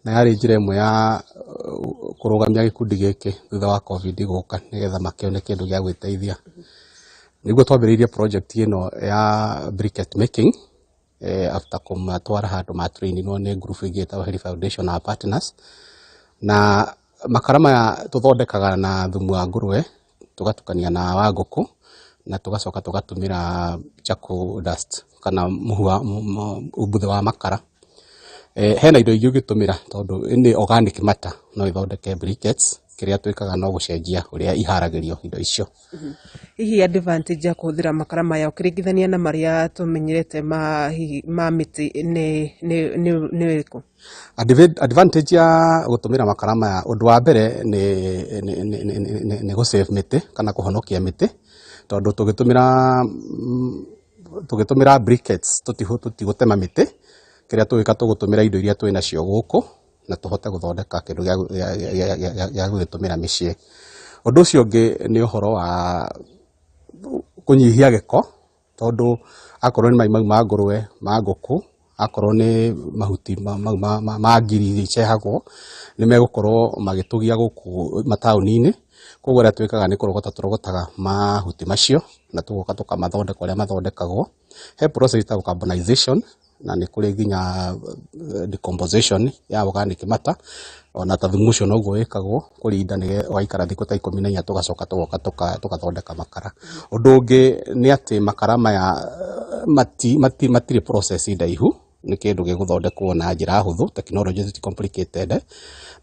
Na yarĩ njĩra ĩmwe ya kũrũgamia gĩkundi gĩkĩ thutha wa Covid gũka, nĩgetha makĩone kĩndũ gĩa gwĩteithia. Nĩguo twambĩrĩirie project ĩno ya briquette making after kũmatwara handũ ma training nĩ group ĩngĩ ĩtagwo Heri Foundation, our partners. Na makara maya tũthondekaga na thumu wa ngũrwe, tũgatukania na wa ngũkũ, na tũgacoka tũgatũmĩra charcoal dust kana mũhu wa ũbutho wa makara. Hena indo ingĩ ũngĩtũmĩra, tondũ nĩ organic matter, no ĩthondeke briquettes. Kĩrĩa twĩkaga no gũcenjia ũrĩa iharagĩrio indo icio. Hihi advantage ya kũhũthĩra makara maya ũkĩringithania na marĩa tũmenyerete ma hihi ma mĩtĩ nĩ ĩrĩkũ? Advantage ya gũtũmĩra makara maya, ũndũ wa mbere nĩ gũ save mĩtĩ kana kũhonokia mĩtĩ, tondũ tũgĩtũmĩra briquettes tũtigũtema mĩtĩ. Kĩrĩa tũgĩka, tũgũtũmĩra indo iria twĩ nacio gũkũ na tũhote gũthondeka kĩndũ gĩa gũgĩtũmĩra mĩciĩ. Ũndũ ũcio ũngĩ nĩ ũhoro wa kũnyihia gĩko, tondũ akorwo nĩ mai mau ma ngũrwe, ma ngũkũ, akorwo nĩ mahuti mau ma ngiri iria icehagwo, nĩ megũkorwo magĩtũgia gũkũ mataũni-inĩ. Koguo ũrĩa twĩkaga nĩ kũrogota tũrogotaga mahuti macio na tũgoka tũkamathondeka ũrĩa mathondekagwo. He process ĩtagwo carbonization, na nĩ kũrĩ nginya decomposition ya organic matter. Ona ta thumu ũcio noguo wĩkagwo kũrinda, ũgaikara thikũ ta 14, tũgacoka tũgoka tũgathondeka makara. Ũndũ ũngĩ nĩ atĩ makara maya matirĩ process ndaihu, nĩ kĩndũ gĩgũthondekwo na njĩra hũthũ, technology ti complicated,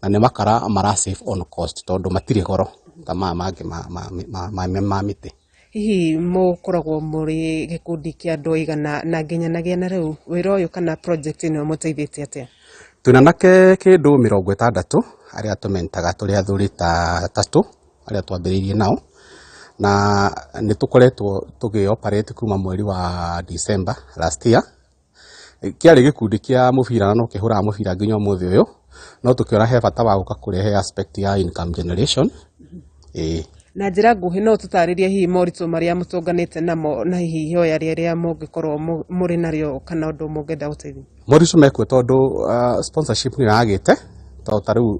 na nĩ makara mara save on cost, tondũ matirĩ goro ta maya mangĩ ma mĩtĩ. Hihi mũkoragwo mũrĩ gĩkundi kĩa andũ aigana, na nginyanagia na rĩu wĩra ũyũ kana project ĩno mũteithĩtie atĩa? Twĩna anake kĩndũ 60 arĩa tũmentaga tũrĩ athuri ta 3 arĩa twambĩrĩirie nao, na nĩ tũkoretwo tũgĩ operate kuma mweri wa December last year. Kĩarĩ gĩkundi kĩa mũbira na no kĩhũraga mũbira nginya ũmũthĩ ũyũ, no tũkĩona he bata wa gũka kũrehe aspect ya income generation, ĩĩ. Na njĩra nguhĩ, no tũtarĩrie hihi moritũ marĩa mũtũnganĩte namo na hihi ihoya rĩrĩa mũngĩkorwo mũrĩ narĩo kana ũndũ mũngĩenda gũteithio? Moritũ mekuo tondũ sponsorship nĩ yagĩte, tondũ ta rĩu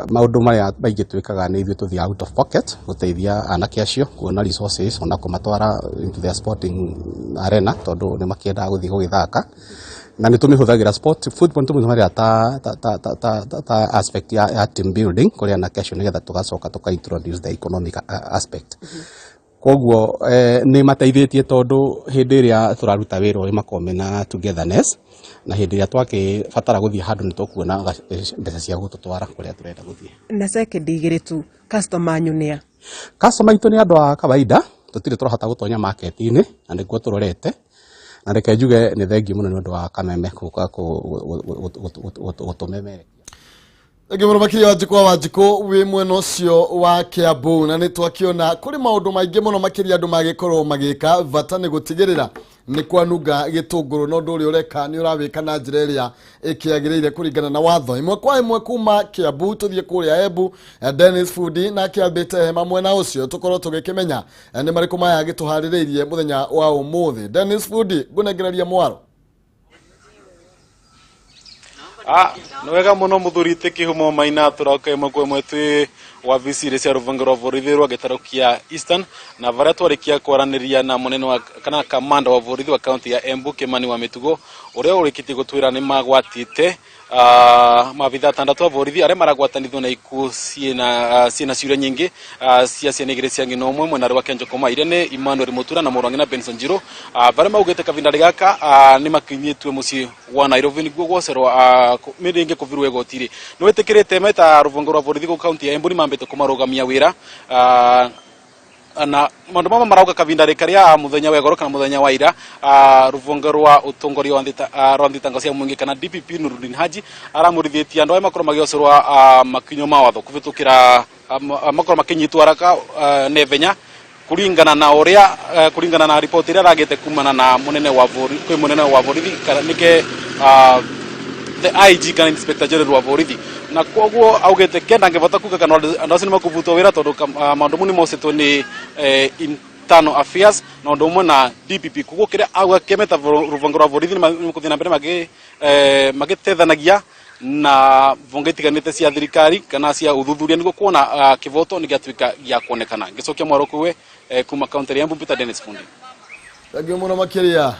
maũndũ marĩa maingĩ twĩkaga nĩ ithuĩ tũthiaga out of pocket gũteithia anake acio kuona resources, ona kũmatwara into their sporting arena, tondũ nĩ makĩendaga gũthiĩ gũgĩthaka. Na nĩ tũmĩhũthagĩra sport, football nĩ tũmĩhũthagĩra ta aspect ya team building kũrĩ anake acio, nĩgetha tũgacoka tũka introduce the economic aspect. Koguo nĩ mateithĩtie, tondũ hĩndĩ ĩrĩa tũraruta wĩra ũyũ makoragwo mena togetherness, na hĩndĩ ĩrĩa twakĩbatara gũthiĩ handũ nĩ tũkuona mbeca cia gũtũtwara kũrĩa tũrenda gũthiĩ. Na sekendi 2 tu, customer anyu nĩa? Customer aitũ nĩ andũ a kawaida. Tũtirĩ tũrahota gũtonya market-inĩ, na nĩkuo tũrorete. Na reke njuge nĩ thengiũ mũno nĩ ũndũ wa Kameme gũka gũtũmemerekia. Thengiũ mũno makĩria, Wanjikũ wa Wanjikũ wĩ mwena ũcio wa Kiambu. Na nĩ twakĩona kũrĩ maũndũ maingĩ mũno makĩria andũ magĩkorwo magĩka. Bata nĩ gũtigĩrĩra nĩ kwanunga gĩtũngũrũ, na ũndũ ũrĩa ũreka nĩ ũrawĩka na njĩra ĩrĩa ĩkĩagĩrĩire kũringana na watho. Ĩmwe kwa ĩmwe kuma Kiambu tũthiĩ kũrĩa Embu. Dennis Fundi nake ambĩte hema mwena ũcio, tũkorwo tũgĩkĩmenya nĩ marĩkũ maya agĩtũharĩrĩirie mũthenya wa ũmũthĩ. Dennis Fundi, ngũnengereria mwaro. Ah, nĩ wega mũno mũthuri ti kĩhumo maina. Tũroka ĩmwe kwa ĩmwe twĩ wabici iria cia rũhonge rwa borithi rwa gĩtarũ kĩa Eastern, na varĩa twarĩkia kwaranĩria na mũnene wa kana kamanda wa borithi wa kaunti ya Embu, Kimani wa Mĩtugo, ũrĩa ũrĩkĩtie gũtwĩra nĩ magwatĩte maabitha 6 a borithi arĩa maragwatanithio na ikuũ ciĩna ciũria nyingĩ cia ciana 2 cia ng'ina ũmwe mwena wa Kenjokoma, iria nĩ Emmanuel Mutura na mũrũ Benson Njirũ, varĩa maugĩte kavinda gaka nĩ makinyĩtue mũciĩ wa Nairobi nĩguo gwocerwo rĩngĩ kũbirwo igoti-rĩ. Nĩ wĩtĩkĩrĩte meta rũhonge rwa borithi gũkũ kaunti ya Embu nĩ mambĩte kũmarũgamia wĩra, na maũndũ mamwe marauga kavinda rĩkarĩa mũthenya wa igoro kana mũthenya wa ira, rũhonge rwa ũtongoria wa rwa thitango cia mũingĩ kana DPP Nurudin Haji aramũrithĩtie andũ arĩa makorwo magĩocerwo makinyo ma watho kũhĩtũkĩra makorwo makĩnyitwo haraka naihenya kũringana na ũrĩa kũringana na riboti ĩrĩa aragĩte kumana na mũnene wa borithi kwĩ mũnene wa borithi kana nĩke the IG kana Inspector General wa borithi. Na koguo augĩte kenda angĩbota kuga kana andũ acio nĩ makũbutwo wĩra, tondũ maũndũ mau nĩ mocetwo nĩ internal affairs na ũndũ ũmwe na DPP. Koguo kĩrĩa auga kĩmeta rũhonge rwa borithi nĩ makũthiĩ na mbere magĩtethanagia. Na vonge itiganite cia thirikari kana cia uthuthuria niguo kuona kivoto ni giatuika gia kuonekana. Ngicokia mwaro kuwe kuma kaunti ya Embu, Peter Dennis Fundi. Thank you muno makiria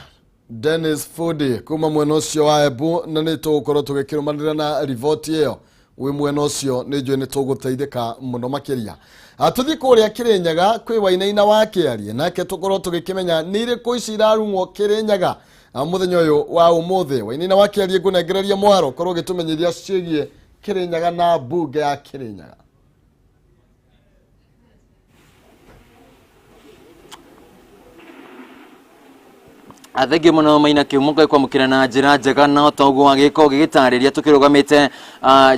Dennis Fundi kuma mwena ucio wa Embu, na nĩ tũgũkorwo tũgĩkĩrũmanĩrĩra na riboti ĩyo wĩ mwena ũcio, nĩ njũĩ nĩ tũgũteithĩka mũno makĩria. Tũthiĩ kũrĩa Kĩrĩnyaga kwĩ Wainaina wa Kĩarie, nake tũkorwo tũgĩkĩmenya nĩ irĩkũ ici irarumwo Kĩrĩnyaga mũthenya ũyũ wa ũmũthĩ. Wainaina wa Kĩarie, ngũnengereria mwaro korwo ũgĩtũmenyithia ciĩgiĩ Kĩrĩnyaga na mbunge ya Kĩrĩnyaga. Thengio muno Maina Kiumo kwamukira na njira njega, na ta uguo wagĩkorwo ũgĩgĩtarĩria tũkĩrũgamĩte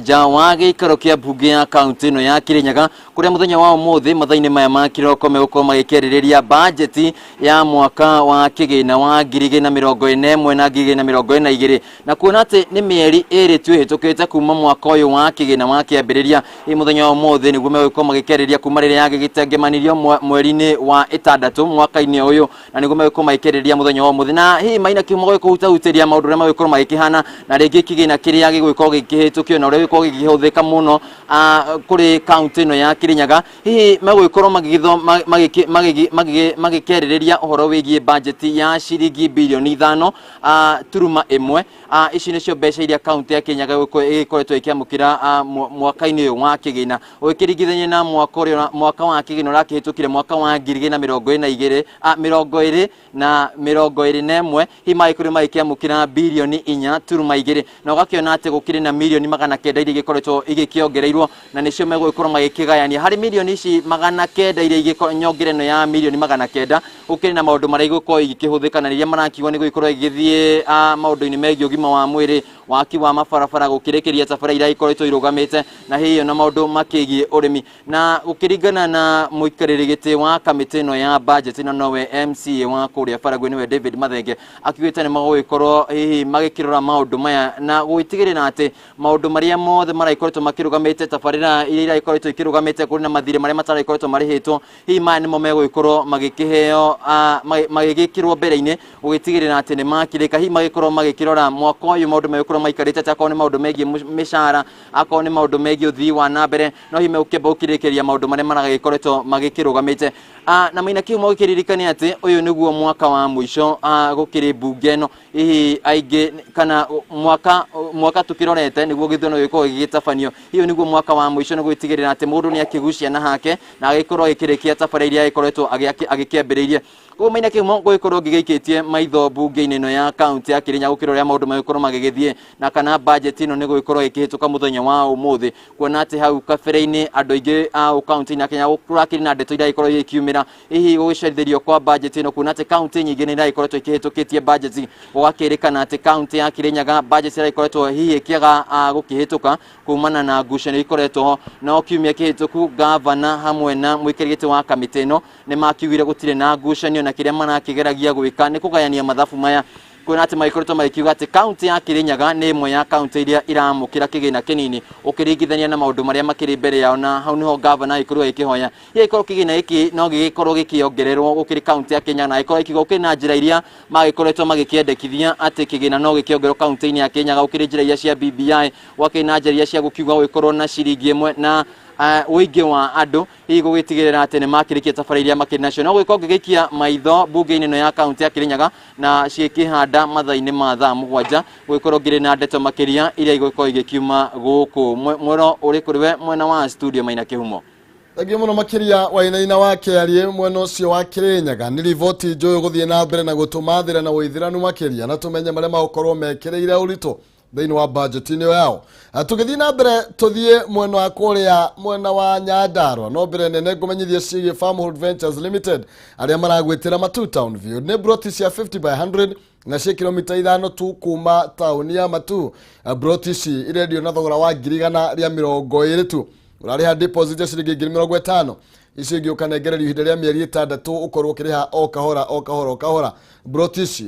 nja wa gĩikaro kĩa mbunge ya kaunti ĩno ya Kirinyaga, kũrĩa mũthenya wa ũmũthĩ mathaa-inĩ maya ma kĩroko megũkorwo magĩkĩarĩrĩria bajeti ya mwaka wa kĩgĩna wa 2041 na 2042, na kuona atĩ nĩ mĩeri 2 tu ĩhĩtũkĩte kuma mwaka ũyũ wa kĩgĩna wa kĩambĩrĩria, ĩ mũthenya wa ũmũthĩ nĩguo megũkorwo magĩkĩarĩrĩria kuma rĩrĩa yagĩgĩtengemanirio mweri-inĩ wa 6 mwaka-inĩ ũyũ, na nĩguo megũkorwo magĩkĩarĩrĩria mũthenya wa ũmũthĩ. Na hihi Maina Kiumo gũkũhutahutĩria maũndũ ũrĩa magũkorwo magĩkĩhana na rĩngĩ kĩgĩna kĩrĩa gĩgũkorwo gĩkĩhĩtũkio na ũrĩa gĩgũkorwo gĩkĩhũthĩka mũno kũrĩ kaunti ĩno ya Kirinyaga. Hihi megũgĩkorwo magĩkĩarĩrĩria ũhoro wĩgiĩ bajeti ya ciringi birioni 5 turuma 1. Ici nĩcio mbeca iria kaunti ya Kirinyaga ĩgĩkoretwo ĩkĩamũkĩra mwaka-inĩ ũyũ wa kĩgĩna, ũgĩkĩringithania na mwaka ũrĩa mwaka wa kĩgĩna ũrakĩhĩtũkire mwaka wa 2022 20 na 21, hihi magĩkorwo magĩkĩamũkĩra birioni 4 turuma 2, na ũgakĩona atĩ gũkĩrĩ na mirioni 900 iria igĩkoretwo igĩkĩongereirwo, na nĩcio megũgĩkorwo magĩkĩgayania harĩ mirioni ici 900 iria igĩkorwo nyongere ĩno ya mirioni 900. Gũkĩrĩ na maũndũ marĩa igũkorwo igĩkĩhũthĩka na rĩrĩa marakiuga nĩ gũgĩkorwo igĩthiĩ maũndũ-inĩ megiĩ ũgima wa mwĩrĩ, waki wa mabarabara, gũkĩrĩkĩria tabara iria ikoretwo irũgamĩte, na hihi na maũndũ makĩgiĩ ũrĩmi. Na gũkĩringana na mũikarĩri gĩtĩ wa kamĩtĩ ĩno ya budget na nowe MCA wa kũrĩa Baragwi nĩwe David Mathenge, akiugĩte nĩ magũgĩkorwo hihi magĩkĩrora maũndũ maya na gũgĩtigĩrĩra atĩ maũndũ marĩa mothe maragĩkoretwo makĩrũgamĩte, tabarĩra iria iragĩkoretwo ikĩrũgamĩte, kũrĩ na mathirĩ marĩa mataragĩkoretwo marĩhĩtwo, hihi maya nĩmo megũgĩkorwo magĩkĩheo magĩgĩkĩrwo mbere-inĩ gũgĩtigĩrĩra atĩ nĩ makĩrĩka. Hihi magĩkorwo magĩkĩrora mwaka ũyũ maũndũ megũkorwo maikarĩte atĩa, akorwo nĩ maũndũ megiĩ mĩcara, akorwo nĩ maũndũ megiĩ ũthii wa na mbere, no hihi megũkĩamba gũkĩrĩkĩria maũndũ marĩa maragĩkoretwo magĩkĩrũgamĩte. Na Maina Kiumo gĩkĩririkania atĩ ũyũ nĩguo mwaka wa mũico gũkĩrĩ mbunge ĩno, hihi aingĩ kana mwaka tũkĩrorete nĩguo gĩthurano gĩkorwo gĩgĩtabanio, hihi nĩguo mwaka wa mũico nĩ gwĩtigĩrĩra atĩ mũndũ nĩ akĩgucia na hake na agĩkorwo agĩkĩrĩkia tabarĩra iria agĩkoretwo agĩkĩambĩrĩirie. Koguo Maina Kiumo gũgĩkorwo ngĩgĩikĩtie maitho mbunge-inĩ ĩno ya kaunti ya Kirinyaga gũkĩrora ũrĩa maũndũ megũkorwo magĩgĩthiĩ na kana bajeti ĩno nĩ gũgĩkorwo ĩkĩhĩtũka mũthenya wa ũmũthĩ, kuona atĩ hau kabere-inĩ andũ aingĩ a kaunti-inĩ ya Kirinyaga kũrakĩrĩ na ndeto iragĩkorwo igĩkiumĩra hihi gũgĩcerithĩrio kwa bajeti ĩno, kuona atĩ kaunti nyingĩ nĩ iragĩkoretwo ikĩhĩtũkĩtie bajeti, gũgakĩrĩkana atĩ kaunti ya Kirinyaga bajeti ĩragĩkoretwo hihi ĩkĩaga gũkĩhĩtũka kumana na ngucanio ikoretwo ho. No kiumia kĩhĩtũku gavana hamwe na mũikarĩri gĩtĩ wa kamĩtĩ ĩno nĩ makiugire gũtirĩ na ngucanio, na kĩrĩa marakĩgeragia gwĩka nĩ kũgayania mathabu maya, kuona atĩ magĩkoretwo magĩkiuga atĩ kaunti ya Kirinyaga nĩ ĩmwe ya kaunti iria iramũkĩra kĩgĩna kĩnini ũkĩringithania na maũndũ marĩa makĩrĩ mbere yao, na hau nĩho gavana agĩkorirwo agĩkĩhoya gĩgĩkorwo kĩgĩna gĩkĩ no gĩgĩkorwo gĩkĩongererwo gũkĩrĩ kaunti ya Kirinyaga, na agĩkorwo akiuga gũkĩrĩ na njĩra iria magĩkoretwo magĩkĩendekithia atĩ kĩgĩna no gĩkĩongererwo kaunti-inĩ ya Kirinyaga, gũkĩrĩ njĩra iria cia BBI, gwakĩrĩ na njĩra iria cia gũkiuga gũgĩkorwo na ciringi ĩmwe na ũingĩ wa andũ, hihi gũgĩtigĩrĩra atĩ nĩ makĩrĩkia tabarĩra iria makĩrĩ nacio. No gũgĩkorwo ngĩgĩikia maitho mbunge-inĩ ĩno ya kaunti ya Kirinyaga na cigĩkĩhanda mathaa-inĩ ma thaa 7, gũgĩkorwo ngĩrĩ na ndeto makĩria iria igũgĩkorwo igĩkiuma gũkũ. Mwero ũrĩ kũrĩ we mwena wa studio Maina Kĩhumo. Thengiũ mũno makĩria Wainaina wa Kĩarie mwena ũcio wa Kirinyaga. Nĩ riboti njũĩ gũthiĩ na mbere na gũtũmathĩra na ũithĩranu makĩria, na tũmenye marĩa magũkorwo mekĩrĩire ũritũ thĩinĩ wa bajeti ĩyo yao. Tũgĩthiĩ na mbere tũthiĩ mwena wa kũrĩa mwena wa Nyandarua, no mbere nene ngũmenyithie ciĩgiĩ Farmhold Ventures Limited arĩa maragwĩtĩra Matu Town View. Nĩ broti cia 50 by 100 na cia kilomita 5 tu kuma taũni ya Matu. Broti ici irendio na thogora wa 120,000 tu, ũrarĩha deposit ya ciringi 50,000, icio ingĩ ũkanengererio ihinda rĩa mĩeri 6 ũkorwo ũkĩrĩha o kahora o kahora o kahora. Broti ici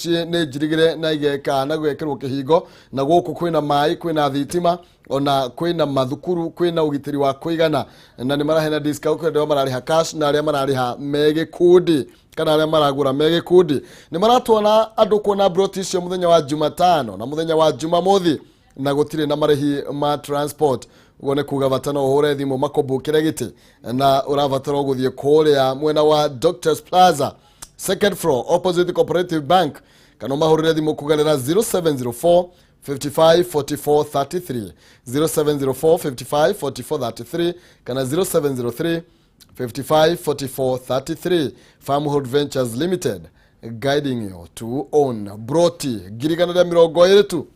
nĩ njirigĩre na igeka na gwĩkĩrwo kĩhingo, na gũkũ kwĩna maĩ, kwĩna thitima, ona kwĩna mathukuru, kwĩna ũgitĩri wa kũigana, na nĩ maraheana discount kwĩ andũ arĩa mararĩha cash na arĩa mararĩha me gĩkundi kana arĩa maragũra me gĩkundi. Nĩ maratwara andũ kuona broti icio mũthenya wa Jumatano na mũthenya wa Jumamothi. Na gũtirĩ na marĩhi ma transport. Ũguo nĩ kuga bata no ũhũre thimũ makũmbũkĩre gĩtĩ, na ũrabatara gũthiĩ kũrĩa mwena wa Doctors Plaza, second floor, opposite Cooperative Bank, kana ũmahũrĩre thimũ kũgerera 0704 55 44 33, 0704 55 44 33 kana 0703 55 44 33. Farmhold Ventures Limited, guiding you to own. Broti 120,000 tu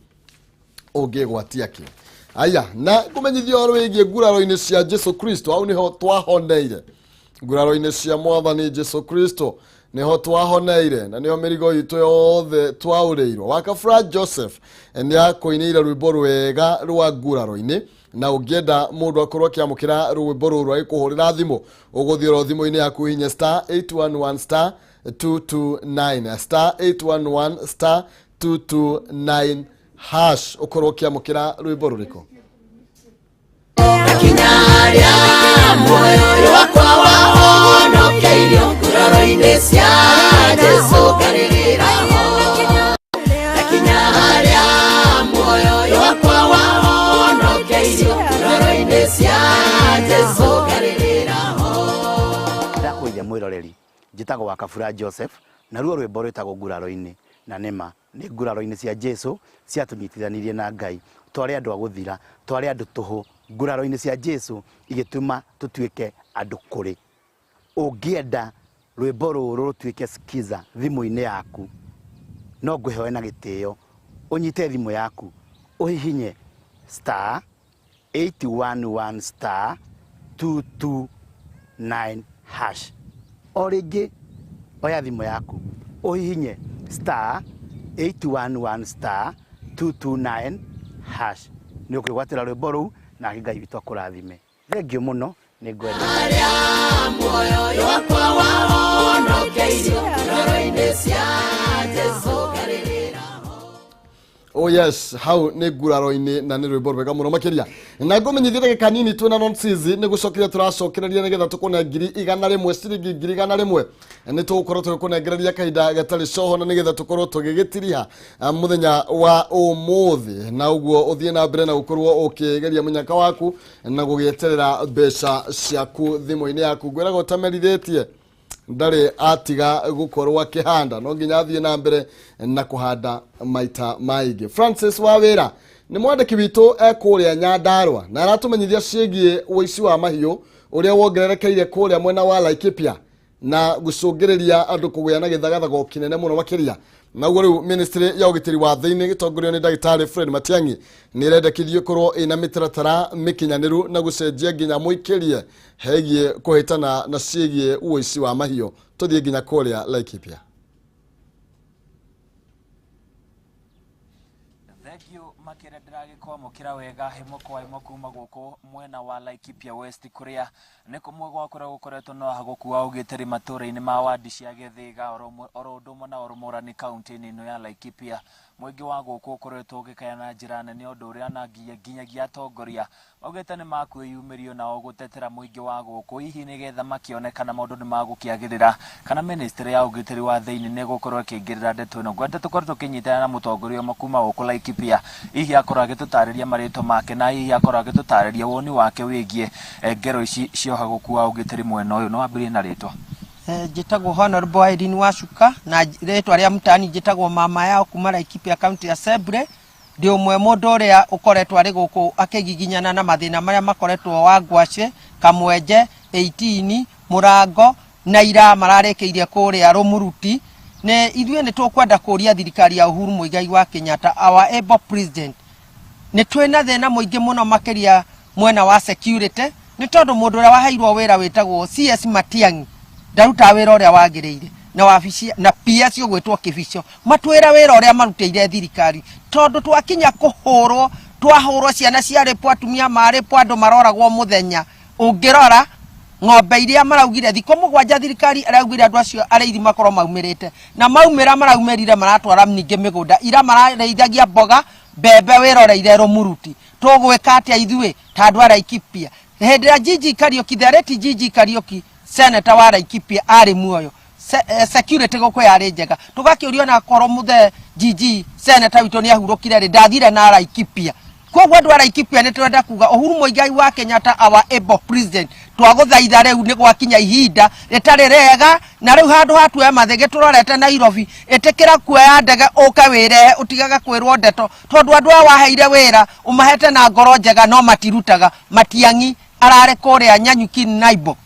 ũngĩgwatia kĩ. Aya, na ngũmenyithia ũhoro wĩgiĩ nguraro-inĩ cia Jesu Kristo. Au nĩho twahoneire. Nguraro-inĩ cia Mwathani Jesu Kristo nĩho twahoneire, na nĩho mĩrigo itũ yothe twaũrĩirwo. Wakabura Joseph nĩ akũinĩire rwĩmbo rwega rwa nguraro-inĩ, na ũngĩenda mũndũ akorwo akĩamũkĩra rwĩmbo rũrũ agĩkũhũrĩra thimũ, ũgũthiĩ oro thimũ-inĩ yaku hinya star 811 star 229, star 811 star 229 hash, ũkorwo ũkĩamũkĩra rwĩmbo rũrĩkũ. Ndakinya muoyo ũyũ wakwa wahonokeirio nguraro-inĩ cia Jesu ngarĩrĩra ho. Ndakinya harĩa muoyo ũyũ wakwa wahonokeirio nguraro-inĩ cia Jesu ngarĩrĩra ho. Ndakũithia mwĩroreri, njĩtagwo wa Kabura Joseph, naruo rwĩmbo rwĩtagwo nguraro-inĩ, na nĩma nĩ nguraro-inĩ cia Jesu ciatũnyitithanirie na Ngai. Twarĩ andũ a gũthira, twarĩ andũ tũhũ. Nguraro-inĩ cia Jesu igĩtũma tũtuĩke andũ kũrĩ. Ũngĩenda rwĩmbo rũrũ rũtuĩke skiza thimũ-inĩ yaku, no ngwĩhoe na gĩtĩo ũnyite thimũ yaku ũhihinye star 811 star 229 hash. O rĩngĩ, oya thimũ yaku ũhihinye star 811 star 229 hash, nĩ ũkwĩgwatĩra rwĩmbo rũu. Nake Ngai witũ akũrathime. Thengiũ mũno, nĩ ngwenda. Harĩa muoyo ũyũ wakwa wahonokeirio nguraro-inĩ cia Jesu ngarĩrĩra ho. Oh yes, hau nĩ nguraro-inĩ, na nĩ rwĩmbo rwega mũno makĩria. Na ngũmenyithie ndagĩka nini twĩna nonsizi nĩ gũcokeria tũracokereria nĩgetha tũkũne 100,000, ciringi 100,000. Nĩ tũgũkorwo tũgĩkũnengereria kahinda gatarĩ coho, na nĩgetha tũkorwo tũgĩgĩtiriha mũthenya wa ũmũthĩ, na ũguo ũthiĩ na mbere na gũkorwo ũkĩgeria mũnyaka waku na gũgĩeterera mbeca ciaku thimũ-inĩ yaku. Ngwĩraga ũtamerithĩtie ndarĩ atiga gũkorwo akĩhanda, no nginya athiĩ na mbere na kũhanda maita maingĩ. Francis Wawĩra nĩ mwandĩki witũ e kũrĩa Nyandarũa, na aratũmenyithia ciĩgiĩ ũici wa mahiũ ũrĩa wongererekeire kũrĩa mwena wa Laikipia na gũcũngĩrĩria andũ kũgĩa na gĩthagathago kĩnene mũno makĩria. Na ũguo rĩu ministry ya ũgitĩri wa thĩinĩ gĩtongorio nĩ ndagĩtarĩ Fred Matiang'i nĩ ĩrendekithio ĩkorwo ĩna mĩtaratara mĩkinyanĩru na gũcenjia nginya mũikĩrie hegiĩ kũhĩtana na ciĩgiĩ ũici wa mahiũ. Tũthiĩ nginya kũrĩa Laikipia. Thengiũ makĩria, ndĩragĩkwamũkĩra wega ĩmwe kwa ĩmwe kuma gũkũ mwena wa Laikipia West, kũrĩa nĩ kũmwe gwa kũrĩa gũkoretwo no hagũkua ũgitĩri matũũra-inĩ ma wandi cia Gĩthĩga oro ũndũ ũmwe na Oromorani kaunti-inĩ ĩno ya Laikipia. Mũingĩ wa gũkũ ũkoretwo ũgĩkaya na njĩra nene ũndũ ũrĩa na nginyagia atongoria maugĩte nĩ makwĩyumĩrio nao gũtetera mũingĩ wa gũkũ, hihi nĩgetha makĩone kana maũndũ nĩ magũkĩagĩrĩra, kana ministry ya ũgitĩri wa thĩinĩ nĩ ĩgũkorwo ĩkĩingĩrĩra ndeto ĩno. Ngwenda tũkorwo tũkĩnyitana na mũtongoria ũmwe kuma gũkũ Laikipia, hihi akorwo agĩtũtarĩria marĩtwa make, na hihi akorwo agĩtũtarĩria woni wake wĩgiĩ ngero ici cioha gũkua ũgitĩri mwena ũyũ. No wambĩrĩrie na rĩtwa. Njĩtagwo Honorable Irene Wacuka, na rĩtwa rĩa mtaani njĩtagwo mama yao, kuma Laikipia County Assembly. Ndĩ ũmwe mũndũ ũrĩa ũkoretwo arĩ gũkũ akĩgiginyana na mathĩna marĩa makoretwo wa Ngwacĩ, Kamwenje, 18 Mũrango na ira mararĩkĩirie kũrĩa Rũmuruti. Nĩ ithuĩ nĩ tũkwenda kũria thirikari ya Uhuru Muigai wa Kenyatta, our able president, nĩ twĩna thĩna mũingĩ mũno makĩria mwena wa security, nĩ tondũ mũndũ ũrĩa waheirwo wĩra wĩtagwo CS Matiang'i ndarutaga wĩra ũrĩa wagĩrĩire, na wabici na PS ũgwĩtwo Kĩbico matwĩre wĩra ũrĩa marutĩire thirikari, tondũ twakinya kũhũrwo, twahũrwo, ciana ciarĩpwo, atumia marĩpwo, andũ maroragwo mũthenya. Ũngĩrora ng'ombe iria maraugire thikũ 7 thirikari araugire andũ acio arĩithi makorwo maumĩrĩte, na maumĩra maraumĩrire maratwara ningĩ mĩgũnda ira mararĩithagia mboga, mbembe, wĩroreire Rũmuruti. Tũgwĩka atĩa ithuĩ ta andũ a Laikipia hĩndĩ ĩrĩa Gigi Kariuki, the late Gigi Kariuki, senator wa Laikipia, arĩ muoyo? Security gũkũ yarĩ njega. Tũgakĩũria ona korwo mũthee Gigi senator witũ nĩ ahurũkire rĩ, ndathire na Laikipia. Koguo andũ a Laikipia nĩ tũrenda kuga Uhuru Muigai wa Kenyatta, our able president, twagũthaitha rĩu nĩ gwakinya ihinda rĩtarĩ rĩega, na rĩu handũ ha tuoe mathĩgĩ tũrorete Nairobi, ĩtĩkĩra kuoya ndege ũke wĩrehe, ũtigage kwĩrwo ndeto, tondũ andũ aya waheire wĩra ũmahete na ngoro njega no matirutaga. Matiang'i ararĩ kũrĩa Nyanyuki Naibo,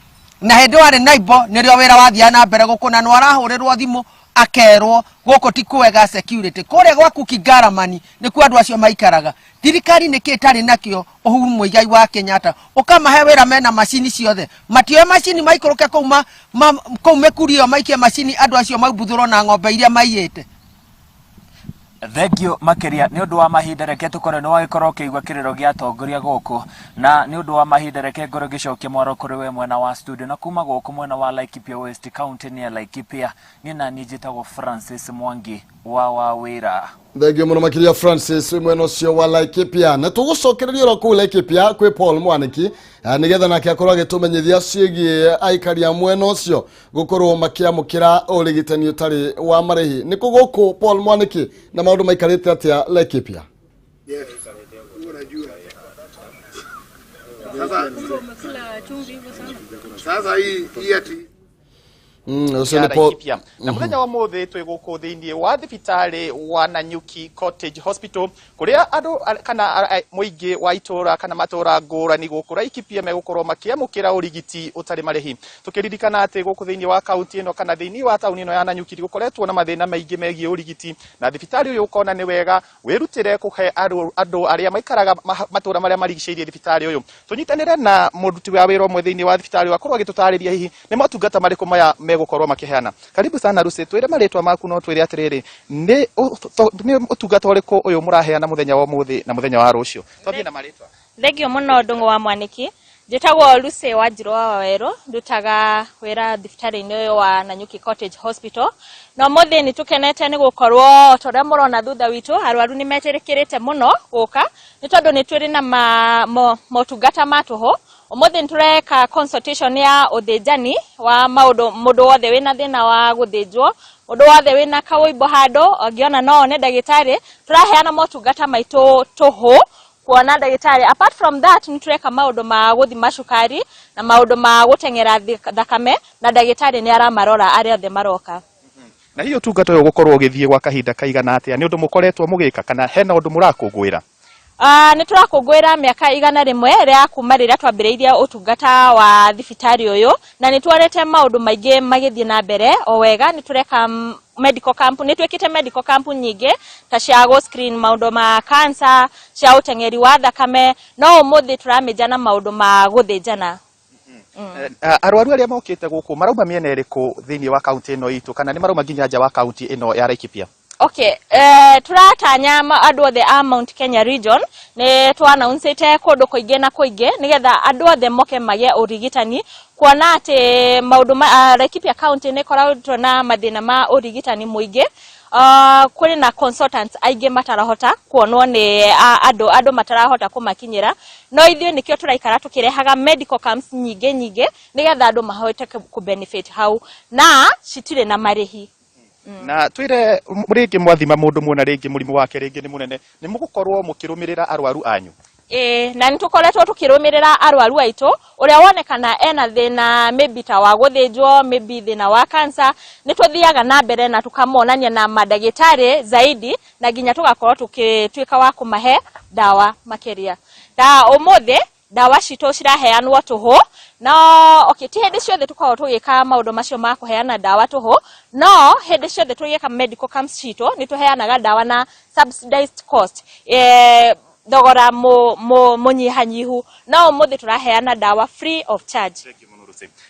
na hĩndĩ ĩyo arĩ Naibo nĩrĩo wĩra wathiaga na mbere gũkũ, na nĩ arahũrĩrwo thimũ akerwo gũkũ ti kwega security, kũrĩa gwaku Kingaramani nĩkuo andũ acio maikaraga. Thirikari nĩkĩ ĩtarĩ nakĩo Uhuru Muigai wa Kenyatta? Ũkamahe wĩra mena macini ciothe, matioe macini maikũrũke kũu kũu mĩkuri ĩyo, maikie macini andũ acio maumbuthũrwo na ng'ombe iria maiyĩte. Thengio makĩria. Nĩ ũndũ wa mahinda, reke tũkorwo nĩ wagĩkorwo ũkĩigua kĩrĩro gĩa atongoria gũkũ, na nĩ ũndũ wa mahinda reke ngorwo ngĩcokia mwaro kũrĩ we mwena wa studio. Na kuma gũkũ mwena wa Laikipia West, kaunti-inĩ ya Laikipia, niĩ na niĩ njĩtagwo Francis Mwangi wa Wawĩra. Thengio mũno makĩria Francis wĩ mwena ũcio wa Laikipia, na tũgũcokereria oro kũu Laikipia kwĩ Paul Mwaniki, nĩgetha nake akorwo agĩtũmenyithia ciĩgiĩ aikari a mwena ũcio gũkorwo makĩamũkĩra ũrigitani ũtarĩ wa marĩhi. Nĩ kũ gũkũ Paul Mwaniki, na maũndũ maikarĩte atĩa Laikipia? Yes. Sasa sasa hii hii ati Ũcio ya nĩ Paul. Laikipia. Na muthenya wa muthi twi guku thiini wa thibitari wa Nanyuki Cottage Hospital, kuria andu kana muingi wa itura kana matura ngurani guku Laikipia megukorwo makiamukira urigiti utari marihi. Tukiririkana ati guku thiini wa kaunti ino kana thiini wa tauni ino ya Nanyuki gukoretwo na mathina maingi megie urigiti, na thibitari uyu ukona ni wega wirutire kuhe andu aria maikaraga matura maria marigicĩirie thibitari uyu. Tunyitanire na muruti wa wira umwe thiini wa thibitari uyu akorwo agitutariria hihi ni motungata mariku maya megukorwo makiheana. Karibu sana Lucy, twire maritwa maku no twire atiriri, ni utungata uriku uyu muraheana muthenya wa umuthi na muthenya wa rucio? Twambie na maritwa. Thengio muno Ndung'u wa Mwaniki. Njĩtagwo Lucy Wanjirũ wa Wawerũ, ndutaga wĩra thibitarĩ-inĩ ũyũ wa Nanyuki Cottage Hospital. Na ũmũthĩ nĩ tũkenete nĩ gũkorwo ta ũrĩa mũrona thutha witũ, arwaru nĩ metĩkĩrĩte mũno gũka, nĩ tondũ nĩ tũrĩ na motungata ma tũhũ. Ũmũthĩ nĩ tũreka consultation ya ũthĩnjani wa maũndũ, mũndũ wothe wĩna thĩna wa gũthĩnjwo, mũndũ wothe wĩna kaũimbo handũ, angĩona no one ndagĩtarĩ, tũraheana motungata maitũ tũhũ kuona ndagĩtarĩ. Apart from that, nĩ tũreka maũndũ ma gũthima cukari na maũndũ ma gũteng'era thakame, na ndagĩtarĩ nĩ aramarora arĩa othe maroka. Na hihi ũtungata ũyũ ũgũkorwo ũgĩthiĩ gwa kahinda kaigana atĩa? Nĩ ũndũ mũkoretwo mũgĩka kana hena ũndũ mũrakũngũĩra? Nĩ tũrakũngũĩra mĩaka 100 rĩa kuma rĩrĩa twambĩrĩirie ũtungata wa thibitarĩ ũyũ, na nĩ tuonete maũndũ maingĩ magĩthiĩ na mbere o wega. Nĩ tũreka medical camp, nĩ twĩkĩte medical camp nyingĩ ta cia gũ screen maũndũ ma cancer, cia ũteng'eri wa thakame, no ũmũthĩ tũramĩnja na maũndũ ma gũthĩnjana. Arwaru arĩa mokĩte gũkũ marauma mĩena ĩrĩkũ thĩinĩ wa kaunti ĩno itũ, kana nĩ marauma nginya nja wa kaunti ĩno ya Laikipia? Okay, turatanya andũ othe a Mount Kenya region. Nĩ twa-announcĩte kũndũ kũingĩ na kũingĩ nĩgetha andũ othe moke magĩe ũrigitani, kuona atĩ maũndũ ma Laikipia County nĩ ĩkoretwo na mathĩna ma ũrigitani mũingĩ. Kũrĩ na consultants aingĩ matarahota kuonwo nĩ andũ, andũ matarahota kũmakinyĩra, no ithuĩ nĩkĩo tũraikara tũkĩrehaga medical camps nyingĩ nyingĩ nĩgetha andũ mahote kũ benefit hau, na citirĩ na marĩhi. Na twire rĩngĩ mwathima mũndũ muona rĩngĩ mũrimũ wake rĩngĩ nĩ mũnene, nĩ mũgũkorwo mũkĩrũmĩrĩra arwaru anyu? Ĩĩ, na nĩ tũkoretwo tũkĩrũmĩrĩra arwaru aitũ. Ũrĩa wonekana ena thĩna maybe ta wa gũthĩnjwo, maybe thĩna wa cancer, nĩ tũthiaga na mbere na tũkamonania na mandagĩtarĩ zaidi, na nginya tũgakorwo tũgĩtuĩka wa kũmahe ndawa makĩria. Ta ũmũthĩ ndawa citũ ciraheanwo tũhũ, no okay, ti hĩndĩ ciothe tũkoragwo tũgĩka maũndũ macio ma kũheana ndawa tũhũ, no hĩndĩ ciothe tũgĩka medical camps citũ nĩ tũheanaga ndawa na subsidized cost, thogora mũnyihanyihu, no ũmũthĩ tũraheana ndawa free of charge.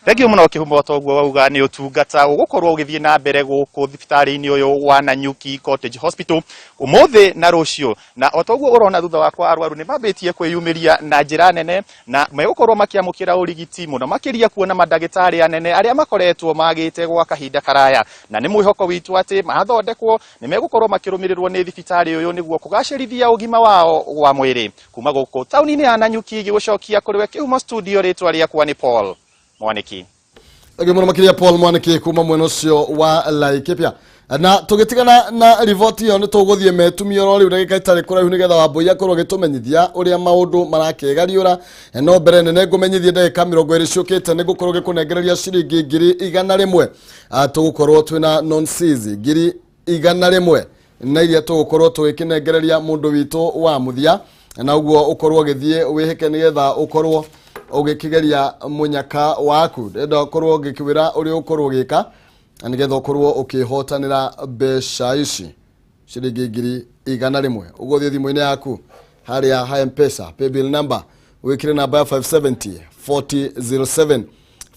Thengio mũno Kĩhumo. Toguo wauga nĩ ũtungata ũgũkorwo ũgĩthiĩ na mbere gũkũ thibitarĩ-inĩ ũyũ wa Nanyuki Cottage Hospital ũmũthĩ na rũciũ, na o toguo ũrona thutha wakwa arwaru nĩ mambĩtie kwĩyumĩria na njĩra nene, na megũkorwo makĩamũkĩra ũrigiti mũno makĩria kuona mandagĩtarĩ anene arĩa makoretwo magĩte gwa kahinda karaya, na nĩ mwĩhoko witũ atĩ mathondekwo nĩ megũkorwo makĩrũmĩrĩrwo nĩ thibitarĩ ũyũ nĩguo kũgacĩrithia ũgima wao wa mwĩrĩ. Kuma gũkũ taũni-inĩ ya Nanyuki, gĩgũcokia kũrĩ we Kĩhumo studio, rĩtwa rĩakwa nĩ Paul Mwaniki. Thengio mũno makĩria Paul Mwaniki kuma mwena ũcio wa Laikipia. Na tũgĩtigana na riboti ĩyo, nĩ tũgũthiĩ metumio oro rĩu ndagĩka itarĩ kũraihu, nĩgetha Wambũi akorwo agĩtũmenyithia ũrĩa maũndũ marakĩgariũra. No mbere nene ngũmenyithie ndagĩka 20 ciũkĩte nĩ ngũkorwo ngĩkũnengereria ciringi 100,000. Tũgũkorwo twĩna nonsizi 100,000 na iria tũgũkorwo tũgĩkĩnengereria mũndũ witũ wa mũthia, na ũguo ũkorwo ũgĩthiĩ wĩhĩke nĩgetha ũkorwo ũgĩkĩgeria mũnyaka waku. Ndĩrenda ũkorwo ngĩkwĩra ũrĩa ũkorwo ũgĩka na nĩgetha ũkorwo ũkĩhotanĩra mbeca ici ciringi 100,000. Ũgũthiĩ thimũ-inĩ yaku harĩa ha Mpesa, paybill number wĩkĩre namba ya 570 4007,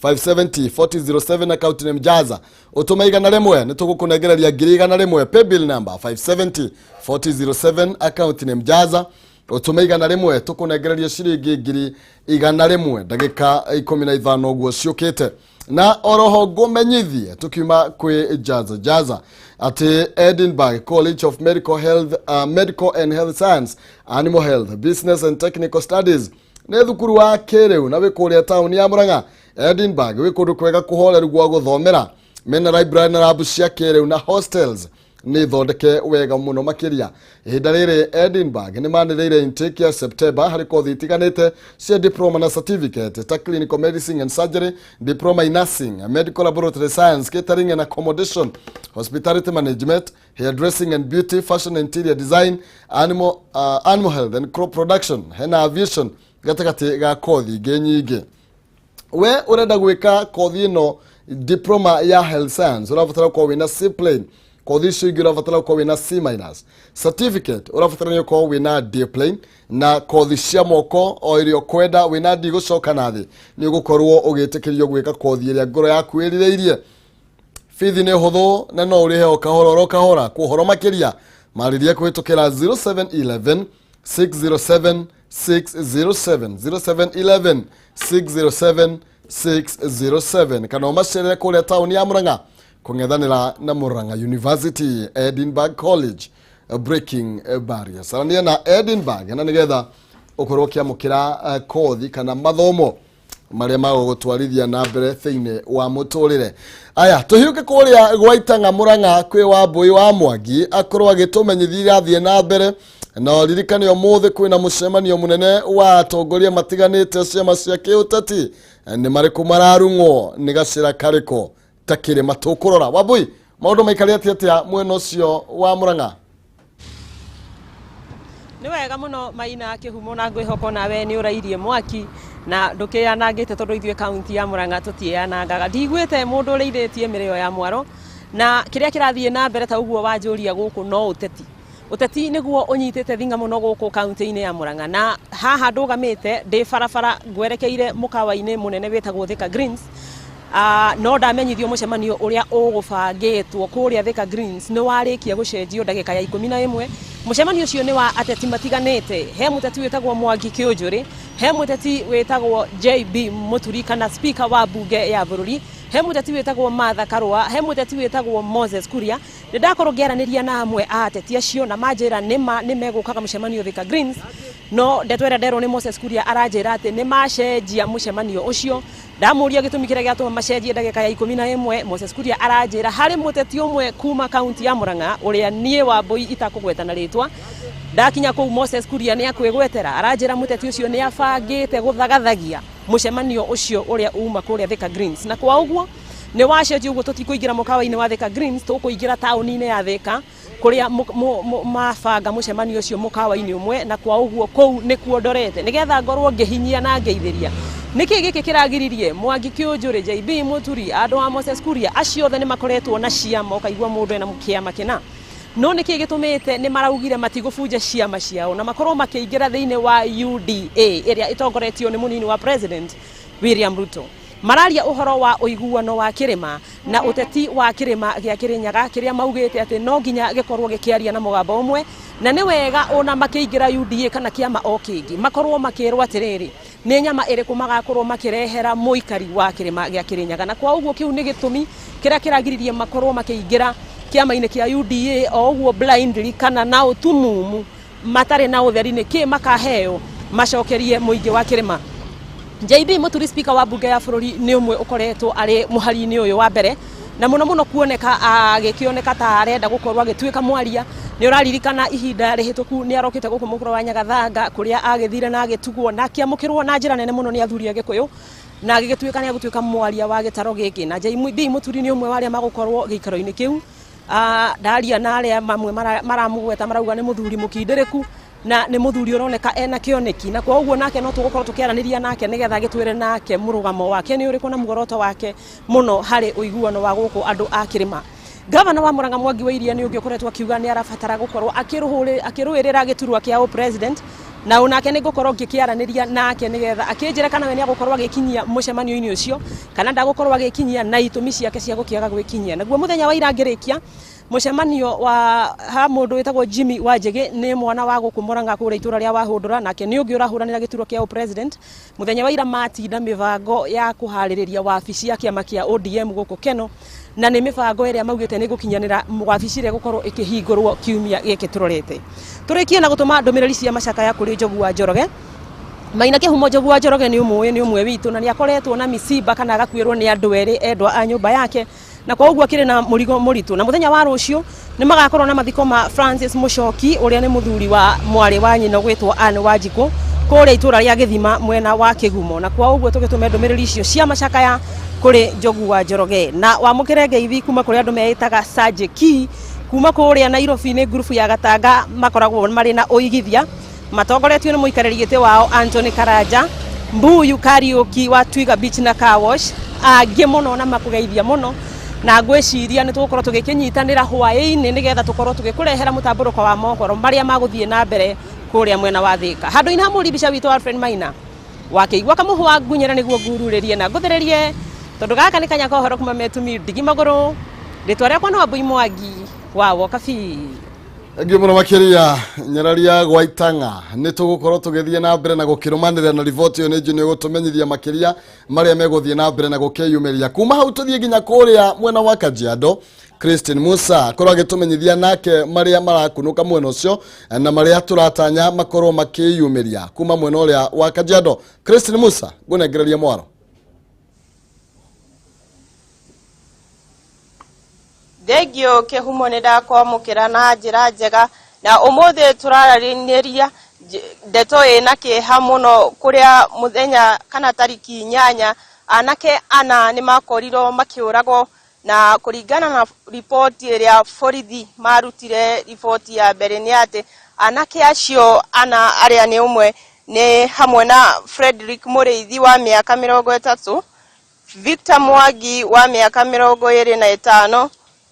570 4007, account name Jaza, ũtũme 100, nĩ tũgũkũnengereria 100,000. Paybill number 570 4007, account name Jaza, ũtũme 100, tũkũnengereria ciringi 100,000 ndagĩka 15 ũguo ciũkĩte. Na oroho ngũmenyithie tukiuma kwĩ Jaza Jaza atĩ Edinburgh College of Medical, Health, Medical and Health Science, Animal Health, Business and Technical Studies nĩ thukuru wa kĩrĩu na wĩ kũrĩa taũni ya Murang'a. Edinburgh wĩ kũndũ kwega kũhoreru gwa gũthomera, mena library na lab cia kĩrĩu na hostels nĩ thondeke wega mũno makĩria. Ihinda rĩrĩ Edinburgh nĩ manĩrĩire intake ya September harĩ kothi itiganĩte cia diploma na certificate ta clinical medicine and surgery, diploma in nursing, medical laboratory science, catering and accommodation, hospitality management, hairdressing and beauty, fashion and interior design, animal health and crop production, hena aviation gatagatĩ ga kothi ingĩ nyingĩ. We ũrenda gwĩka kothi ĩno, diploma ya health science, ũrabatara gũkorwo wĩna C plain. Kothi icio ingĩ ũrabatara gũkorwo wĩna C minus. Certificate ũrabatara nĩ ũkorwo wĩna D plain, na kothi cia moko o ĩrĩa ũkwenda wĩna D gũcoka na thĩ nĩ ũgũkorwo ũgĩtĩkĩrio gwĩka kothi ĩrĩa ngoro yaku ĩrirĩirie. Bithi nĩ hũthũ na no ũrĩhe o kahora oro kahora. Kwa ũhoro makĩria marĩrie kũhĩtũkĩra 0711 607 607, 0711 607 607, kana ũmacerere kũrĩa taũni ya Murang'a kũng'ethanĩra na Murang'a University. Edinburgh College, breaking barriers. Arania na Edinburgh na nĩgetha ũkorwo ũkĩamũkĩra kothi kana mathomo marĩa magũgũtwarithia na mbere thĩinĩ wa mũtũrĩre. Aya, tũhiũke kũrĩa gwa Itang'a Mũrang'a kwĩ Wambũi wa Mwangi akorwo agĩtũmenyithia irathiĩ na mbere. Na ririkane ũmũthĩ kwĩna mũcemanio mũnene wa atongoria matiganĩte ciama cia kĩũteti. Nĩ marĩkũ mararung'wo nĩ gacĩra karĩkũ ta kĩrĩma? Tũkũrora. Wambũi, maũndũ maikarĩ atĩa atĩa mwena ũcio wa Mũrang'a? Nĩ wega mũno, Maina Kĩhumo, na ngwĩhoka nawe nĩ ũrairie mwaki na ndũkĩyanangĩte, tondũ ithuĩ kaunti ya Murang'a tũtiĩyanangaga. Ndiguĩte mũndũ ũrĩithĩtie mĩrĩo ya mwaro na kĩrĩa kĩrathiĩ na mbere ta ũguo wanjũria gũkũ no ũteti. Ũteti nĩguo ũnyitĩte thinga mũno gũkũ kaunti-inĩ ya Murang'a, na haha ndũgamĩte ndĩ barabara ngwerekeire mũkawa-inĩ mũnene wĩtagwo Thika Greens. No ndamenyithio mũcemanio ũrĩa ũgũbangĩtwo kũrĩa Thika Greens nĩ warĩkia gũcenjio ndagĩka ya 11. Mũcemanio ũcio nĩ wa ateti matiganĩte. He mũteti wĩtagwo Mwangi Kĩũnjũrĩ, he mũteti wĩtagwo JB Mũturi kana speaker wa mbunge ya bũrũri, he mũteti wĩtagwo Martha Karũa, he mũteti wĩtagwo Moses Kuria. Nĩ ndakorwo ngĩaranĩria na amwe a ateti acio na manjĩra nĩma nĩ megũkaga mũcemanio Thika Greens, no ndeto ĩrĩa nderwo nĩ Moses Kuria, aranjĩra atĩ nĩ macenjia mũcemanio ũcio. Ndamũria gĩtũmi kĩrĩa gĩatũma macenjie ndagĩka ya 11, Moses Kuria aranjĩra harĩ mũteti ũmwe kuma kaunti ya Murang'a ũrĩa niĩ Wambũi itakũgweta na rĩtwa. Ndakinya kũu Moses Kuria nĩ akwĩgwetera. Aranjĩra mũteti ũcio nĩ abangĩte gũthagathagia mũcemanio ũcio ũrĩa uma kũrĩa Thika Greens, na kwa ũguo nĩ wacenjia. Ũguo tũtikũingĩra mũkawa-inĩ wa Thika Greens, tũkũingĩra taũni-inĩ ya Thika kũrĩa mabanga mũcemanio ũcio mũkawa-inĩ ũmwe, na kwa ũguo kũu nĩkuo ndorete nĩgetha ngorwo ngĩhinyia na ngeithĩria nĩkĩ gĩkĩ kĩragiririe Mwangi Kĩũnjũrĩ, JB Mũturi, andũ a Moses Kuria, acio othe nĩ makoretwo na ciama, ũkaigua mũndũ ena kĩama kĩna, no nĩkĩ gĩtũmĩte nĩ maraugire matigũbunja ciama ciao na makorwo makĩingĩra thĩinĩ wa UDA ĩrĩa ĩtongoretio nĩ mũnini wa president William Ruto? Mararia ũhoro wa ũiguano wa kĩrĩma na ũteti wa kĩrĩma gĩa Kĩrĩnyaga kĩrĩa maugĩte atĩ no nginya gĩkorwo gĩkĩaria na mũgambo ũmwe, na nĩ wega ona makĩingĩra UDA kana kĩama o kĩngĩ makorwo makĩrwo atĩrĩrĩ, nĩ nyama ĩrĩkũ magakorwo makĩrehera mũikari wa kĩrĩma gĩa Kĩrĩnyaga. Na kwa ũguo kĩu nĩ gĩtũmi kĩrĩa kĩragiririe makorwo makĩingĩra kĩama-inĩ kĩa UDA o ũguo blindly kana na ũtumumu matarĩ na ũtheri nĩ kĩ makaheo macokerie mũingĩ wa kĩrĩma. JB Mũturi, speaker wa mbunge ya bũrũri, nĩ ũmwe ũkoretwo arĩ mũhari-inĩ ũyũ wa mbere. Na mũno mũno kuoneka agĩkĩoneka ta arenda gũkorwo agĩtuĩka mwaria. Nĩ ũraririkana ihinda rĩhĩtũku nĩ arokĩte gũkũ mũkũrũ wa Nyagathanga, kũrĩa agĩthire na agĩtugwo na akĩamũkĩrwo na njĩra nene mũno nĩ athuri a Gĩkũyũ, na agĩgĩtuĩka nĩ agũtuĩka mwaria wa gĩtaro gĩkĩ. Na JB Mũturi nĩ ũmwe wa arĩa magũkorwo gĩikaro-inĩ kĩu. Ndaria na arĩa mamwe maramũgweta marauga nĩ mũthuri mũkindĩrĩku na nĩ mũthuri ũroneka ena kĩoneki, na kwa ũguo nake no tũgũkorwo tũkĩaranĩria nake nĩgetha agĩtwĩre nake mũrũgamo wake nĩ ũrĩkũ na muoroto wake mũno harĩ ũiguano wa gũkũ andũ a kĩrĩma. Gavana wa Murang'a Mwangi wa Iria nĩ ũngĩ ũkoretwo akiuga nĩ arabatara gũkorwo akĩrũĩrĩra gĩturwa kĩa ũ-president, na onake nĩ ngũkorwo ngĩkĩaranĩria nake nĩgetha akĩnjĩre kana we nĩ agũkorwo agĩkinyia mũcemanio-inĩ ũcio kana ndagũkorwo agĩkinyia, na itũmi ciake cia gũkĩaga gwĩkinyia. Naguo mũthenya wa ira ngĩrĩkia mũcemanio wa ha mũndũ wĩtagwo Jimmy Wanjigi, nĩ mwana wa gũkũ Murang'a kũrĩa itũra rĩa Wahũndũra, nake nĩ ũngĩ ũrahũranĩra gĩturwa kĩa ũ-president. Mũthenya wa ira matinda mĩbango ya kũharĩrĩria wabici ya kĩama kĩa ODM gũkũ Keno, na nĩ mĩbango ĩrĩa maugĩte nĩ gũkinyanĩra wabici ĩrĩa ĩgũkorwo ĩkĩhingũrwo kiumia gĩkĩ tũrorete. Tũrĩkie na gũtũma ndũmĩrĩri cia macakaya kũrĩ Njogu wa Njoroge. Maina Kĩhumo, Njogu wa Njoroge nĩ ũmũĩ, nĩ ũmwe witũ, na nĩ akoretwo na micimba kana agakuĩrwo nĩ andũ erĩ endwa a nyũmba yake, na kwa ũguo akĩrĩ na mũrigo mũritũ. Na mũthenya wa rũciũ nĩ magakorwo na mathiko ma Francis Mũcoki, ũrĩa nĩ mũthuri wa mwarĩ wa nyina ũgwĩtwo Anne Wanjikũ kũrĩa itũra rĩa Gĩthima mwena wa Kĩgumo. Na kwa ũguo tũgĩtũme ndũmĩrĩri icio cia macakaya kũrĩ Njogu wa Njoroge. Na wamũkĩre ngeithi kuma kũrĩ andũ meĩtaga Sajeki kuma kũrĩa Nairobi, nĩ ngurubu ya Gatanga makoragwo marĩ na ũigithia matongoretio nĩ mũikarĩri gĩtĩ wao Anthony Karanja Mbuyu Kariuki wa Twiga Beach na Car Wash, angĩ mũno na makũgeithia mũno. Na ngwĩciria nĩ tũgũkorwo tũgĩkĩnyitanĩra hwaĩ-inĩ nĩgetha tũkorwo tũgĩkũrehera mũtambũrũko wa mohoro marĩa magũthiĩ na mbere kũrĩa mwena wa Thĩka. Handũ-inĩ ha mũribica witũ Alfred Maina wakĩigua kamũhwa ngunyĩra nĩguo ngururĩrie na ngũthĩrĩrie, tondũ gaka nĩ kanya ka ũhoro kuma metumi ndigi magũrũ. Rĩtwa rĩakwa nĩ Wambui Mwangi wa Wokabi. Thengiũ mũno makĩria, Nyararia gwa Itang'a. Nĩ tũgũkorwo tũgĩthiĩ na mbere na gũkĩrũmanĩrĩra na riboti ĩyo. Nĩ njũĩ nĩ ũgũtũmenyithia makĩria marĩa megũthiĩ na mbere na gũkĩyumĩria. Kuma hau tũthiĩ nginya kũrĩa mwena wa Kajiado, Christine Musa akorwo agĩtũmenyithia nake marĩa marakunũka mwena ũcio na marĩa tũratanya makorwo makĩyumĩria kuma mwena ũrĩa wa Kajiado. Christine Musa, ngũnengereria mwaro. Thengio Kĩhumo, nĩ ndakwamũkĩra na njĩra njega. Na ũmũthĩ tũraranĩria ndeto ĩna kĩeha mũno, kũrĩa mũthenya kana tariki 8 anake ana nĩ makorirwo makĩũragwo. Na kũringana na riboti ĩrĩa borithi marutire, riboti ya mbere nĩ atĩ anake acio ana arĩa nĩ ũmwe nĩ hamwe na Frederick Mũrĩithi wa mĩaka 30, Victor Mwangi wa mĩaka 25,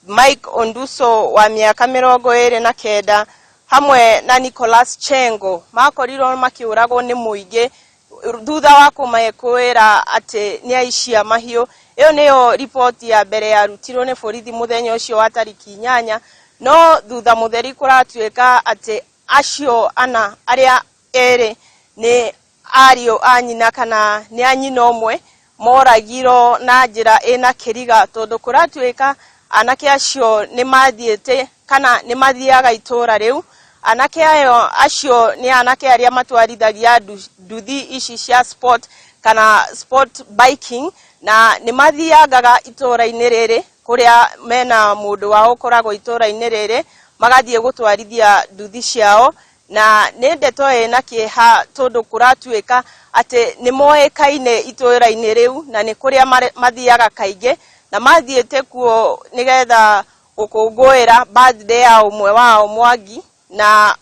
Mike Onduso wa mĩaka 29 hamwe na Nicholas Chengo, makorirwo makĩũragwo nĩ mũingĩ thutha wa kũmekũĩra atĩ nĩ aici a mahiũ. Ĩyo nĩyo riboti ya mbere yarutirwo nĩ borithi mũthenya ũcio wa tariki 8. No thutha mũtheri kũratuĩka atĩ acio ana, arĩa erĩ nĩ ariũ a nyina kana nĩ a nyina ũmwe, moragirwo na njĩra ĩna kĩriga, tondũ kũratuĩka anake acio nĩ mathiĩte kana nĩ mathiaga itũra rĩu. Anake ayo acio nĩ anake arĩa matwarithagia nduthi ici cia sport kana sport biking, na nĩ mathiangaga itũra-inĩ rĩrĩ kũrĩa mena mũndũ wao ũkoragwo itũra-inĩ rĩrĩ, magathiĩ gũtwarithia nduthi ciao. Na nĩ ndeto ĩna kĩeha, tondũ kũratuĩka atĩ nĩ moĩkaine itũra-inĩ rĩu na nĩ kũrĩa mathiaga kaingĩ, na mathiĩte kuo nĩgetha gũkũngũĩra birthday ya ũmwe wao Mwangi. Na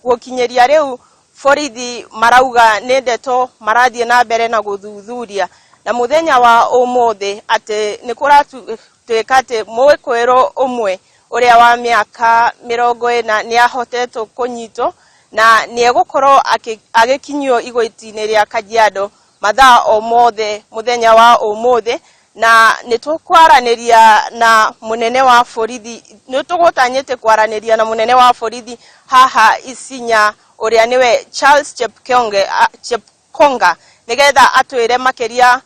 gũkinyĩria rĩu borithi marauga nĩ ndeto marathiĩ na mbere na gũthuthuria. Na mũthenya wa ũmũthĩ atĩ nĩ kũratuĩka atĩ mwĩkũĩrwo ũmwe ũrĩa wa mĩaka 40 nĩ ahotetwo kũnyitwo na nĩ egũkorwo agĩkinyio igoti-inĩ rĩa Kajiado mathaa o mothe mũthenya wa ũmũthĩ. Na nĩ tũkwaranĩria na mũnene wa borithi, nĩ tũgũtanyĩte kwaranĩria na mũnene wa borithi haha Isinya, ũrĩa nĩwe Charles Chepkonga, nĩgetha atwĩre makĩria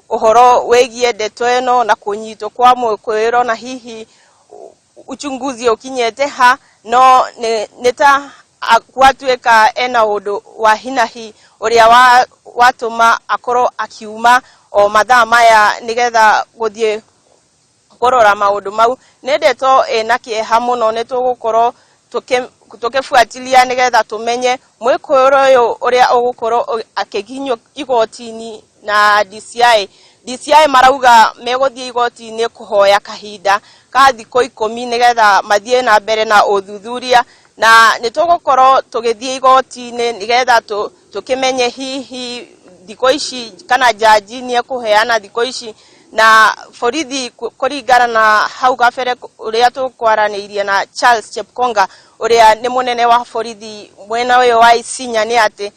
ũhoro wĩgiĩ ndeto ĩno na kũnyitwo kwa mwĩkũĩrwo na hihi uchunguzi ũkinyĩte ha. No nĩ ta gwatuĩka ena ũndũ wa hinahi ũrĩa watũma akorwo akiuma o mathaa maya nĩgetha gũthiĩ. Kũrora maũndũ mau nĩ ndeto ĩna kĩeha mũno. Nĩ tũgũkorwo tũkĩbuatilia nĩgetha tũmenye mwĩkũĩrwo ũyũ ũrĩa ũgũkorwo akĩginyio igoti-inĩ na DCI. DCI marauga megũthiĩ igoti-inĩ kũhoya kahinda ka thikũ 10 nĩgetha mathiĩ na mbere na ũthuthuria, na nĩ tũgũkorwo tũgĩthiĩ igoti-inĩ nĩgetha tũkĩmenye hihi thikũ ici kana jaji nĩ ekũheana thikũ ici. Na borithi, kũringana na hau kabere ũrĩa tũkwaranĩirie na Charles Chepkonga, ũrĩa nĩ mũnene wa borithi mwena ũyũ wa Isinya, nĩ atĩ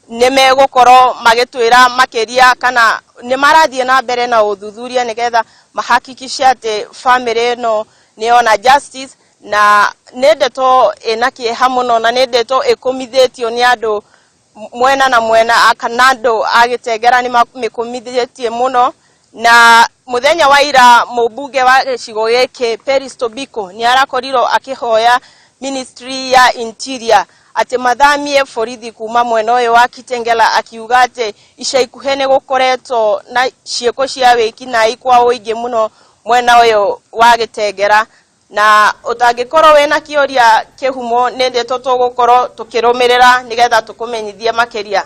nĩ megũkorwo magĩtwĩra makĩria kana nĩ marathiĩ na mbere na ũthuthuria nĩgetha mahakikishe atĩ famĩlĩ ĩno nĩ yona justice. Na nĩ ndeto ĩna kĩeha mũno, na nĩ ndeto ĩkũmithĩtio nĩ andũ mwena na mwena, kana andũ a Gĩtengera nĩ mamĩkũmithĩtie mũno. Na mũthenya wa ira, mũmbunge wa gĩcigo gĩkĩ Peris Tobiko nĩ arakorirwo akĩhoya Ministry ya Interior atĩ mathamie borithi kuma mwena ũyũ wa Kitengela, akiuga atĩ ica ikuhĩ nĩ gũkoretwo na ciĩko cia wĩkinaĩ kwa ũingĩ mũno mwena ũyũ wa Gĩtengera. Na ũtangĩkorwo wĩna kĩũria, Kĩhumo, nĩ ndeto tũgũkorwo tũkĩrũmĩrĩra nĩgetha tũkũmenyithie makĩria.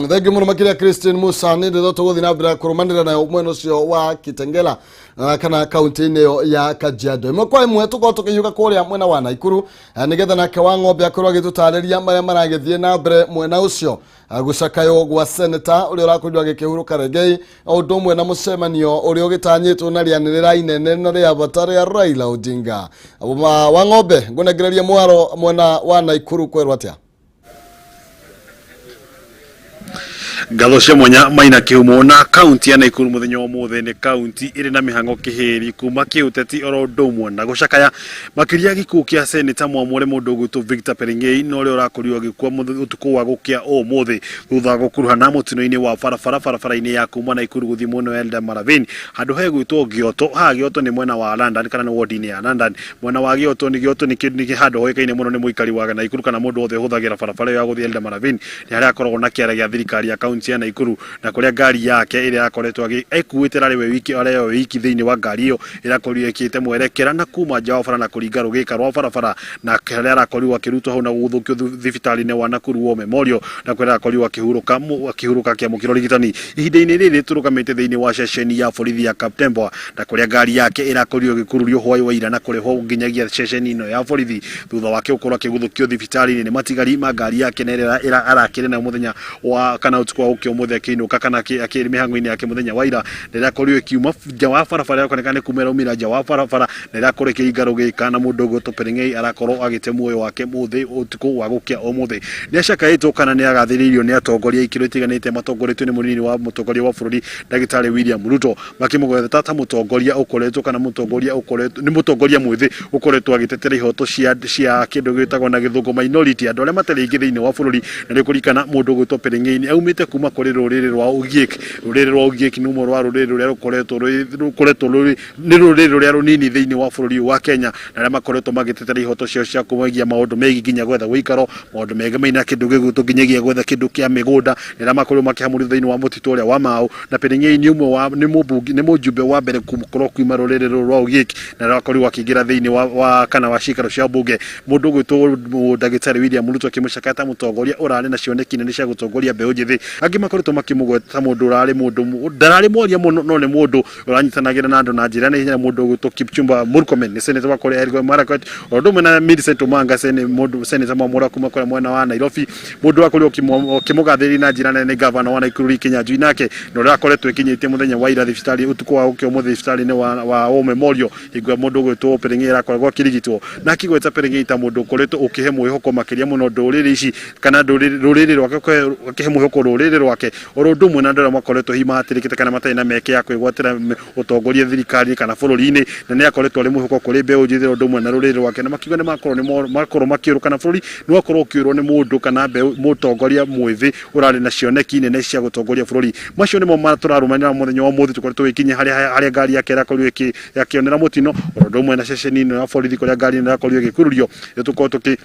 Thengiũ mũno makĩria, Christine Musa. Nĩ ndeto tũgũthiĩ na mbere kũrũmanĩra nayo mwena ũcio wa Kitengela kana kaunti-inĩ ĩyo ya Kajiado. Ĩmwe kwa ĩmwe tũkorwo tũkĩhiũka kũrĩa mwena wa Naikuru nĩgetha nake wa ng'ombe akorwo agĩtũtarĩria marĩa maragĩthiĩ na mbere mwena ũcio. Gũcakaywo gwa seneta ũrĩa ũrakorirwo agĩkĩhurũka Regei, o ũndũ ũmwe na mũcemanio ũrĩa ũgĩtanyĩtwo na rĩanĩrĩra inene na rĩa bata rĩa Raila Odinga. Wa ng'ombe, ngũnengereria mwaro mwena wa Naikuru, kwerwo atĩa? Ngatho cia mwanya, Maina Kĩhumo. Na kaunti ya Naikuru mũthenya wa ũmũthĩ nĩ kaunti ĩrĩ na mĩhang'o kĩhĩri kuma kĩũteti, oro ũndũ ũmwe na gũcakaya makĩria gĩkuũ kĩa seneta mwamũre mũndũ ũgwĩtwo Victor Peringei, na ũrĩa ũrakorirwo agĩkua ũtukũ wa gũkĩa ũmũthĩ thutha wa gũkuruhana mũtino-inĩ wa barabara barabara-inĩ ya kuma Naikuru gũthiĩ mwena wa Eldama Ravine, handũ hegwĩtwo Gĩoto. Haha Gĩoto nĩ mwena wa London kana nĩ wodi-inĩ ya London. Mwena wa Gĩoto nĩ Gĩoto nĩ handũ hoĩkaine mũno nĩ mũikari wa Naikuru kana mũndũ wothe ũhũthagĩra barabara ĩyo ya gũthiĩ Eldama Ravine. Nĩ harĩa akoragwo na kĩara gĩa thirikari ya kaunti ya Naikuru, na kũrĩa ngari yake ĩrĩa yakoretwo ekuĩte arĩ we wiki, arĩ we wiki thĩinĩ wa ngari ĩyo, ĩrakorirwo ĩkĩte mwerekera na kuma nja wa bara na kũringa rũgĩka rwa barabara, na harĩa arakorirwo akĩrutwo hau na gũgũthũkio thibitarĩ-inĩ wa Nakuru War Memorial, na kũrĩa arakorirwo akĩhurũka akĩamũkĩra ũrigitani. Ihinda-inĩ rĩrĩ tũrũgamĩte thĩinĩ wa ceceni ya borithi ya Kaptembwa, na kũrĩa ngari yake ĩrakorirwo ĩgĩkururio hwaĩ wa ira na kũrehwo nginyagia ceceni ĩno ya borithi thutha wake gũkorwo akĩguthũkio thibitarĩ-inĩ nĩ matigari ma ngari yake na ĩrĩa arakĩrĩ nayo mũthenya wa kana ũtukũ wa gũkĩa ũmũthĩ akĩinũka kana akĩrĩ mĩhang'o-inĩ yake mũthenya wa ira, na ĩrakorirwo ĩkiuma nja wa barabara, ĩrakoneka nĩ kuma ĩraumĩra nja wa barabara na ĩrakorwo ĩkĩringa rũgĩka, na mũndũ ũgwĩtwo Pering'ei arakorwo agĩte muoyo wake mũthĩ ũtukũ wa gũkĩa ũmũthĩ. Nĩ acakaĩtwo kana nĩ agathĩrĩirio nĩ atongoria a ikĩro itiganĩte matongoretio nĩ mũnini wa mũtongoria wa bũrũri Ndagĩtarĩ William Ruto, makĩmũgweta ta mũtongoria ũkoretwo kana mũtongoria ũkoretwo nĩ mũtongoria mwĩthĩ ũkoretwo agĩtetera ihoto cia kĩndũ gĩtagwo na gĩthũngũ minority, andũ arĩa matarĩ aingĩ thĩinĩ wa bũrũri. Na nĩ kũririkana mũndũ ũgwĩtwo Pering'ei nĩ aumĩte kuma kũrĩ rũrĩrĩ rwa Ogiek. Rũrĩrĩ rwa Ogiek nĩ ũmwe rwa rũrĩrĩ rũrĩa rũkoretwo rũrĩ nĩ rũrĩrĩ rũrĩa rũnini thĩinĩ wa bũrũri ũyũ wa Kenya, na arĩa makoretwo magĩtetera ihoto ciao cia kũmegia maũndũ megiĩ nginya gwetha ũikaro, maũndũ megemainie na kĩndũ gĩgwĩtwo nginyagia gwetha kĩndũ kĩa mĩgũnda, na arĩa makorirwo makĩhamũrio thĩinĩ wa mũtitũ ũrĩa wa Mau. Na Pering'ei nĩ ũmwe wa nĩ mũmbunge, nĩ mũjumbe wa mbere gũkorwo kuuma rũrĩrĩ rũrũ rwa Ogiek, na arakorirwo akĩingĩra thĩinĩ wa kana wa ciikaro cia mbunge. Mũndũ ũgwĩtwo Ndagĩtarĩ William Ruto akĩmũcakaya ta mũtongoria ũrarĩ na cioneki nene cia gũtongoria mbeũ njĩthĩ. Angĩ makoretwo makĩmũgweta ta mũndũ ũrarĩ mũndũ ndararĩ mwaria mũno, no nĩ mũndũ ũranyitanagĩra na andũ na njĩra na ihenya. Mũndũ ũgwĩtwo Kipchumba Murkomen nĩ senator wa kũrĩa Elgeyo Marakwet, o ũndũ ũmwe na Millicent Omanga, mũndũ senator mwamũra kuma kũrĩa mwena wa Nairobi. Mũndũ wakorirwo ũkĩmũgathĩrĩria na njĩra nene nĩ gavana wa Nakuru Lee Kinyanjui, nake na ũrĩa akoretwo ekinyĩtie mũthenya wa ira thibitarĩ, ũtukũ wa gũkĩa ũmũthĩ, thibitarĩ-inĩ wa War Memorial hingo ĩrĩa mũndũ ũgwĩtwo Pering'ei arakoragwo akĩrigitwo, na akĩgweta Pering'ei ta mũndũ ũkoretwo ũkĩhe mwĩhoko makĩria mũno ndũrĩrĩ ici kana rũrĩrĩ rwake, akĩhe mwĩhoko rũrĩrĩ rwake, oro ũndũ ũmwe na andũ arĩa makoretwo hihi mahatĩrĩkĩte kana matarĩ na mĩeke ya kwĩgwatĩra ũtongoria thirikari kana bũrũri-inĩ, na nĩ akoretwo arĩ mwĩhoko kũrĩ mbeũ njĩthĩ o ũndũ ũmwe na rũrĩrĩ rwake. Na makiuga nĩ makorwo nĩ makorwo makĩũrwo kana bũrũri nĩ wakorwo ũkĩũrwo nĩ mũndũ kana mbeũ mũtongoria mwĩthĩ ũrarĩ na cioneki nene cia gũtongoria bũrũri. Macio nĩmo tũrarũmanĩra mũthenya wa ũmũthĩ. Tũkoretwo tũgĩkinya harĩa ngari yake ĩrakorirwo ĩkĩonera mũtino, o ũndũ ũmwe na ceceni ĩno ya borithi kũrĩa ngari ĩno ĩrakorirwo ĩgĩkururio. Nĩ tũkorwo tũkĩ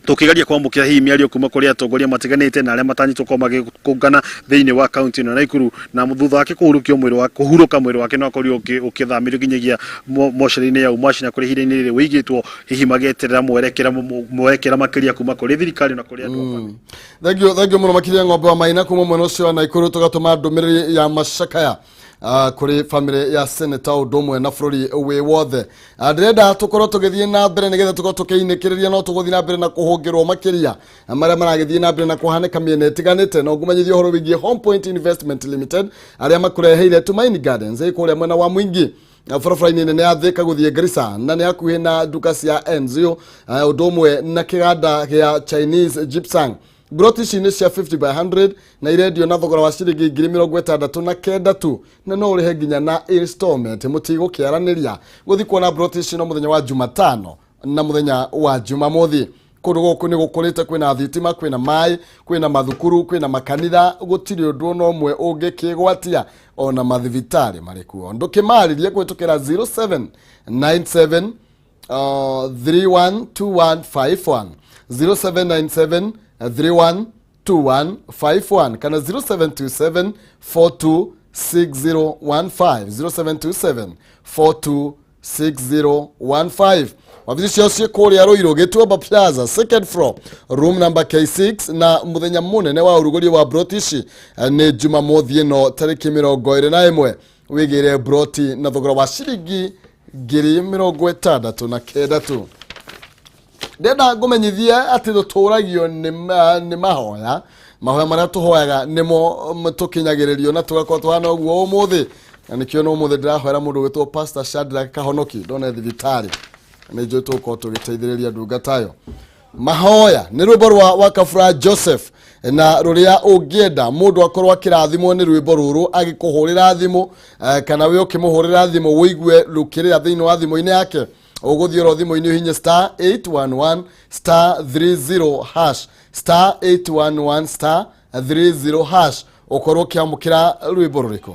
Tukigeria kwamũkĩra hihi mĩario kuma kũrĩ atongoria matiganĩte na arĩa matanyĩtwo gũkorwo magĩkũngana thĩinĩ wa kaunti ĩno ya Naikuru, na thutha wake kũhurũkio mwĩrĩ wa kũhurũka mwĩrĩ wake no akorirwo ũkĩthamĩrio nginyagia mocarĩ-inĩ ya Umaci, na kũrĩ ihinda-inĩ rĩrĩ wĩigĩtwo hihi magĩeterera mwerekera mwerekera makĩria kuma kũrĩ thirikari na kũrĩ andũ a famĩlĩ. Thank you, thank you muno makiria ng'ombe wa Maina kuma mwena ũcio wa Naikuru. Tũgatũma ndũmĩrĩri ya macakaya kũrĩ famĩlĩ ya seneta ũndũ ũmwe na bũrũri wĩ wothe. Ndĩrenda tũkorwo tũgĩthiĩ na mbere nĩgetha tũkorwo tũkĩinĩkĩrĩria, no tũgũthiĩ na mbere na kũhũngĩrwo makĩria marĩa maragĩthiĩ na mbere na kũhanĩka mĩena ĩtiganĩte. No ngũmenyithie ũhoro wĩgiĩ Home Point Investment Limited, arĩa makũreheire Tumaini Gardens ĩ kũrĩa mwena wa Mwingi na barabara-inĩ nene ya Thika gũthiĩ Garissa, na nĩ hakuhĩ na nduka cia Enzio, ũndũ ũmwe na kĩganda gĩa Chinese Gypsum. Broti ici nĩ cia 50 by 100 na irendio na thogora wa ciringi 69,000 tu, na no ũrĩhe nginya na installment. Mũtigũkĩaranĩria gũthiĩ kuona broti ici no mũthenya wa Jumatano na mũthenya wa Jumamothi. Kũndũ gũkũ nĩ gũkũrĩte, kwĩna thitima, kwĩna maĩ, kwĩna mathukuru, kwĩna makanitha, gũtirĩ ũndũ ona ũmwe ũngĩkĩgwatia, ona mathibitarĩ marĩ kuo. Ndũkĩmarĩrie kũhĩtũkĩra 0797 312151, 0797 312151, kana 0727 426015, 0727 426015. Wabici ciao ciĩ kũrĩa Rũirũ, Gĩtuamba Plaza, second floor, room number K6. Na mũthenya mũnene wa ũrugũri wa broti ici nĩ Jumamothi ĩno tarĩki 21. Wĩgĩre broti na thogora wa ciringi 69,000 tu. Ndenda ngũmenyithie atĩ tũtũragio nĩ mahoya. Mahoya marĩa tũhoyaga nĩmo tũkinyagĩrĩrio na tũgakorwo tũhana ũguo ũmũthĩ, na nĩkĩo no ũmũthĩ ndĩrahoera mũndũ ũgwĩtwo Pastor Shadrack Kahonoki, ndone thibitarĩ. Nĩ njũĩ tũgũkorwo tũgĩteithĩrĩria ndungata ĩyo. Mahoya nĩ rwĩmbo rwa Wakabura Joseph, na rũrĩa ũngĩenda mũndũ akorwo akĩrathimwo nĩ rwĩmbo rũrũ agĩkũhũrĩra thimũ, kana we ũkĩmũhũrĩra thimũ ũigue rũkĩrĩra thĩinĩ wa thimũ-inĩ yake, ũgũthiĩ oro thimũ-inĩ ũhinye star 811 star 30 hash, star 811 star 30 hash, ũkorwo ũkĩamũkĩra rwĩmbo rũrĩkũ.